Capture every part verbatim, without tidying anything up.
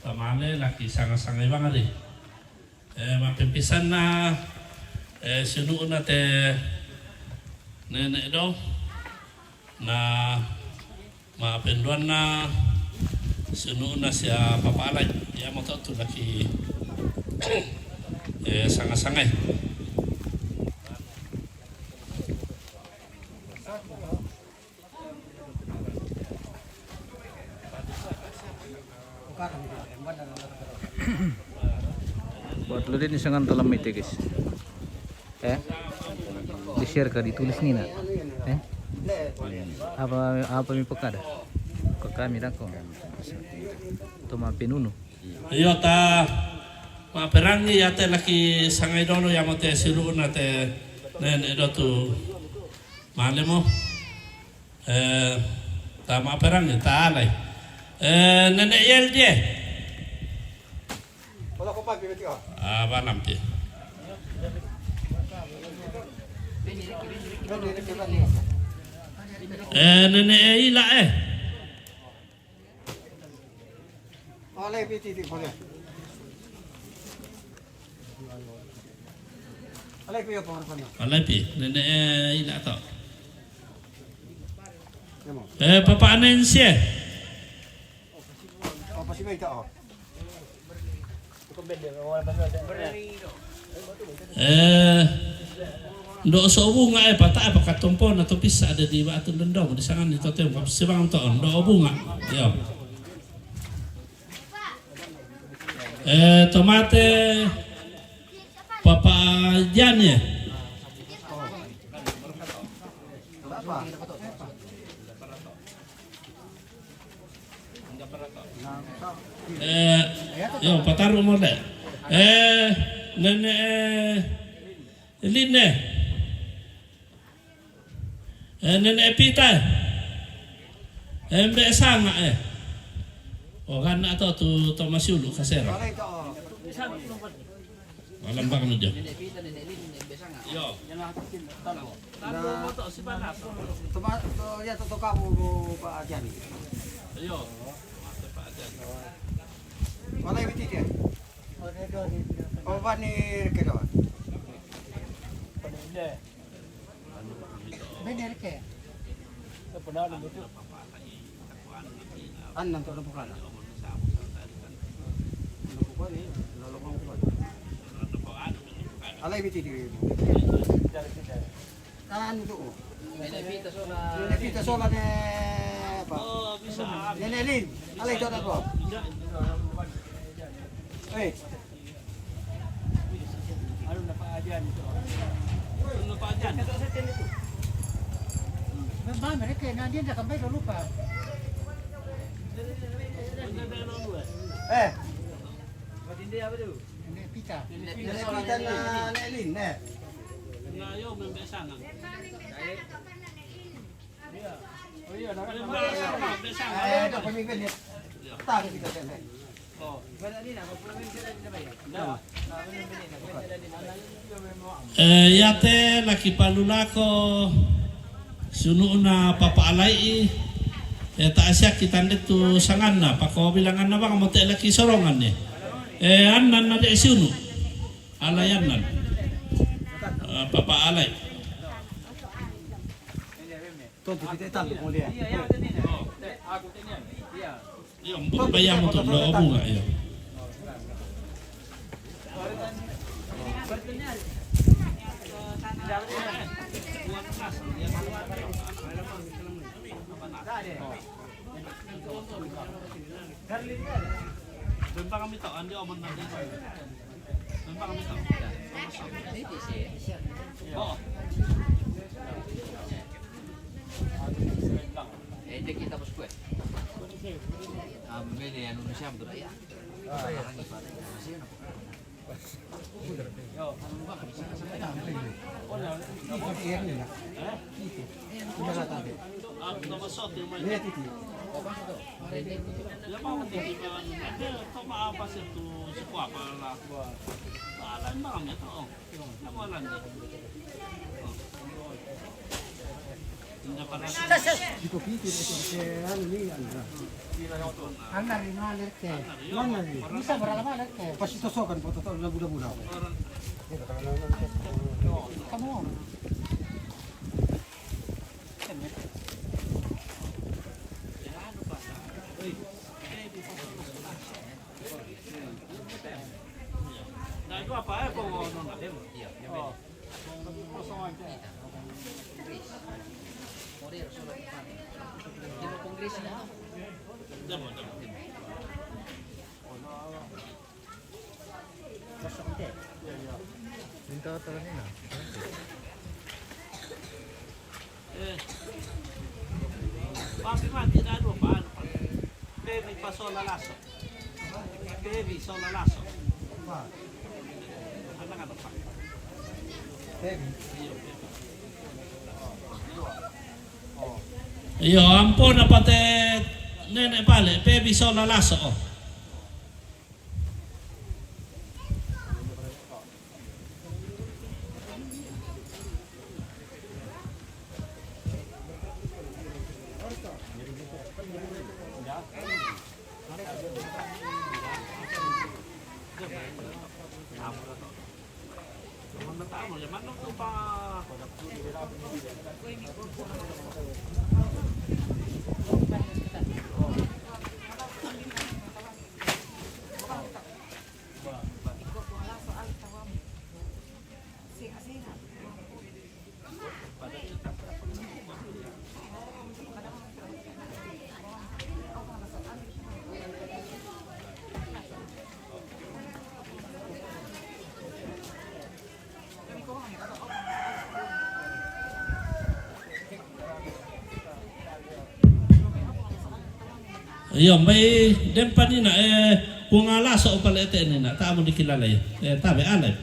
Tamale laki sanga-sanga ibang ari. Eh, mapempisanna, eh, sinu'unna te nene' do. Na mapenduanna sinu'unna sia Papa Alai. Iamoto tu laki, eh, sanga-sangai. Buat lu din isangan dalam ite, guys. Eh? Di-share ka, ditulis ni na. Eh? Apa, apa mi pekada? Ke kami dako. Toma penunu. Iyo ta maperangi yate laki sangai dono iamote siru'unna te nene' do tu male mo. Eh, ta maperangi, ta alai. Eh, nene' Yel die. Ah, balam tie. Eh, nene' Ila, eh. Alai pi, nene' Ila to. Eh, Papa Anensie. Eh, ndo so bunga, eh, pata, eh, pakatompo na to pisa ada di batu dendong di sangan di totem, sebang to, ndo bunga. Yo. Eh, tomate Papa Jan ya. Eh, yo, pataru mole. Eh, nene', eh, Lin, eh. Eh, nene' Pita. Eh, mbe sanga, eh. O, kana to tu, to masiulu kasera. Alambang meja. Yo. Tama, to, ya, to, to kamu, Pak Jani. Yo. Pak Jani. Mana yang dia? Oh, bani kedo. Bener ke? Annan to, bukan. Alai biti di. Anu tu. Nene' Pita sola ne apa? Nene' Lin. Alai to, to. Eh. Anu na Pak Ajan itu. Anu na Pak Ajan. Memang mereka nanti dah sampai dulu, Pak. Eh. Ini Pita. Ini Pita na Nelin, eh. Na yo membe sana. Eh, dah pemimpin ya. Tarik kita sana. Eh, yate laki palulako sinu'unna Papa Alai, eh, ta'asiakki tandettu sanganna, pako bilanganna bang mote laki soronganni. Eh, annan na de' siunu'. Alai annan. Eh, Papa Alai. Tontu kita tantu mulia. Iyo, mbu-, bayamu tu, ndo bunga, iyo. Bempang kami tau, ande oman nanti. Bempang kami tau. Oh. Eh, kita bos kue. Ah, mene anu siam tu, ya. Dikopiki itu ke anu ni, anu. Anda di mana lete? Mana ni? Bisa berapa lete? Pasti tosokan foto tu lagu-lagu. Kamu. Minta tolong ni lah. Eh. Papi mati na dua pa, ano pa. Baby pa sola laso. Baby sola laso. Pa. Ano nga pa? Baby. Iyo, ampun apa te nene pale, baby sola laso. Iyo, mai dempa ni na, eh, punga laso pale te ni na, tamu dikilala iyo. Eh, tabe ale.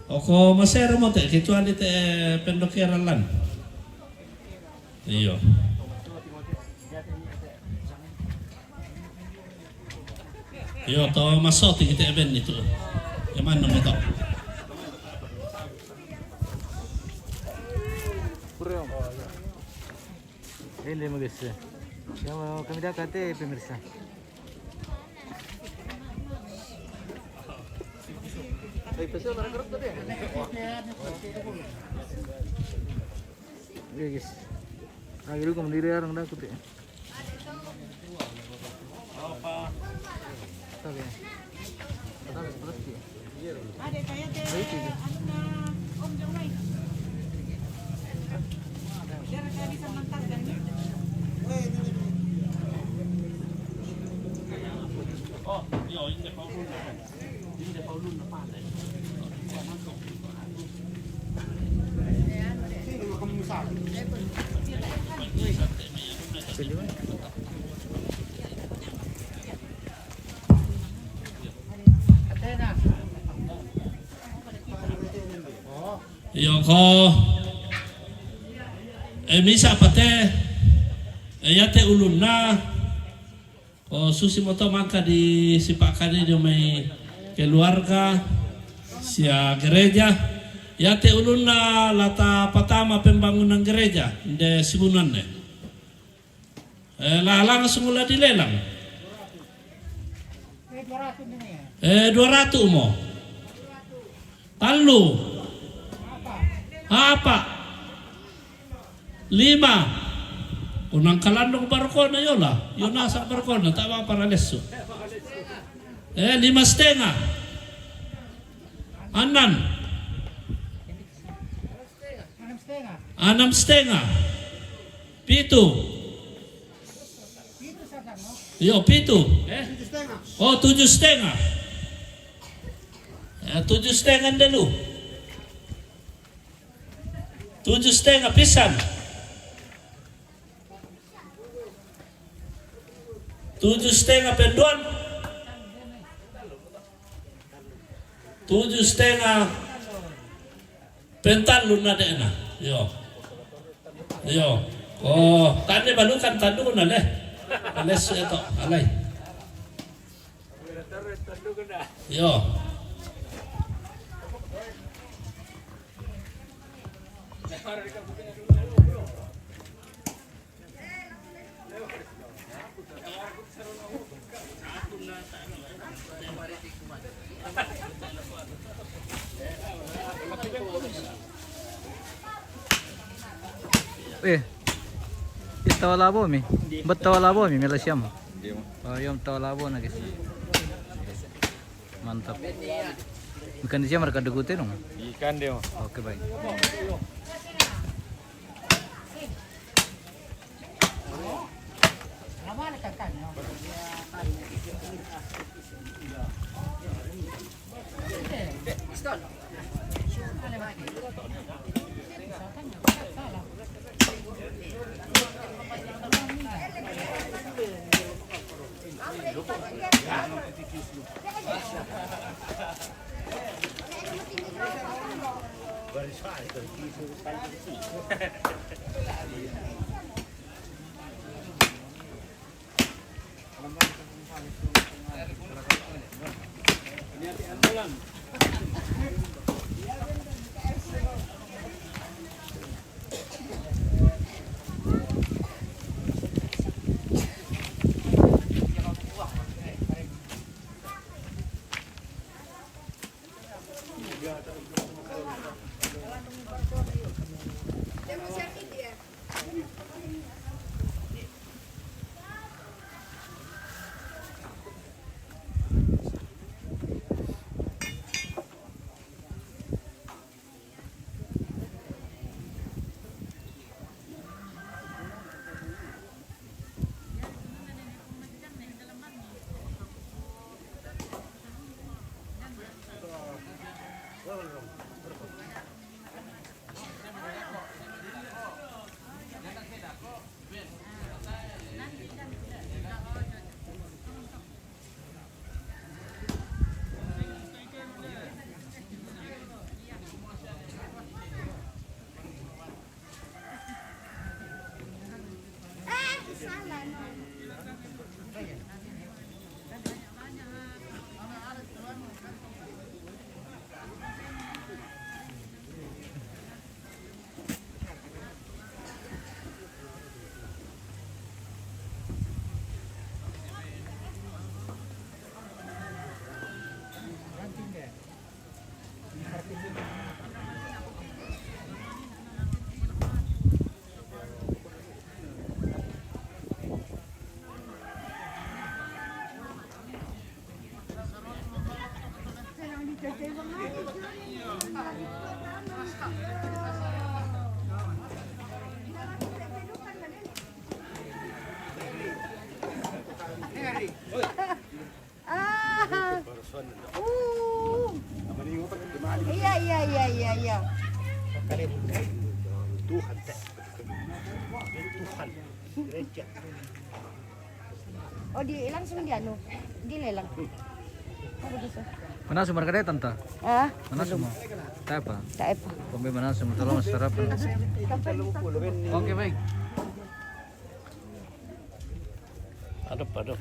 Oko masero mo te, kecuali te, eh, pendokeran lan. Iyo. Iyo, to masoti kita event itu. Yang mana mau to? Ini magis. Yang kami dah kata pemirsa. Ay, pesa, maragurot na din. Guys. Ay, ilu ko mandiri arang dakot eh. Sabi. Sabi, sabi. Ade, kaya te, ano na, Om Jong Wai. Dara ka bisa mantas dan ni. Oh, iyo, hindi pa ulo na. Hindi pa ulo na pala. Iyo ko. Eh, misa pate. Eh, yate ulunna. Ko susi moto mangka di sipakani di mai keluarga sia gereja. Yate ulunna lata patama pembangunan gereja de sibunanne. Eh, la langsung la dilelang. Eh, dua ratus mo. Tallu. Apa? Lima. Unang kalandong barkona yola. Yonasa barkona, tak apa para lesu. Eh, lima setengah. Anam. Anam setengah. Pitu. Yo, pitu. Eh? Oh, tujuh setengah. Ya, tujuh setengah dulu. Tujuh setengah pisan. Tujuh setengah penduan. Tujuh setengah pentallu na dena. Yo. Yo. Oh, tande balukan tanduna le. Ales eto, alai. Yo. Eh, eh, tawa labo mi. Bat tawa labo mi, mela siam. Dia mah. Oh, yom tawa labo na guys. Mantap. Ikan di siam mereka degute dong. Ikan dia mah. Oke, baik. Ah. Uh. Iya, iya, iya, iya, iya. Tuhan, Tuhan, gereja. Oh, di langsung di anu, dilelang. Apa gitu? Mana semua kada tanta? Ah, mana semua? Tak apa. Tak apa. Kombe mana semua? Tolong sarapan. Oke, baik. Aduh, aduh.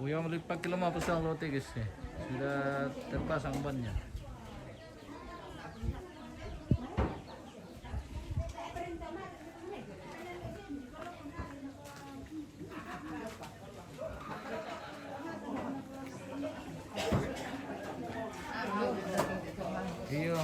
Uya melipat kilo mah pasang lote, guys, ya. Sudah terpasang bannya. Iya.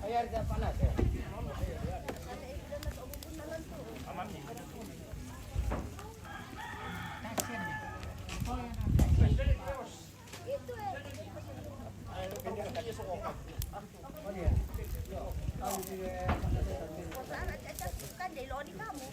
Air dia panas ya. Kan dia lo di kamu.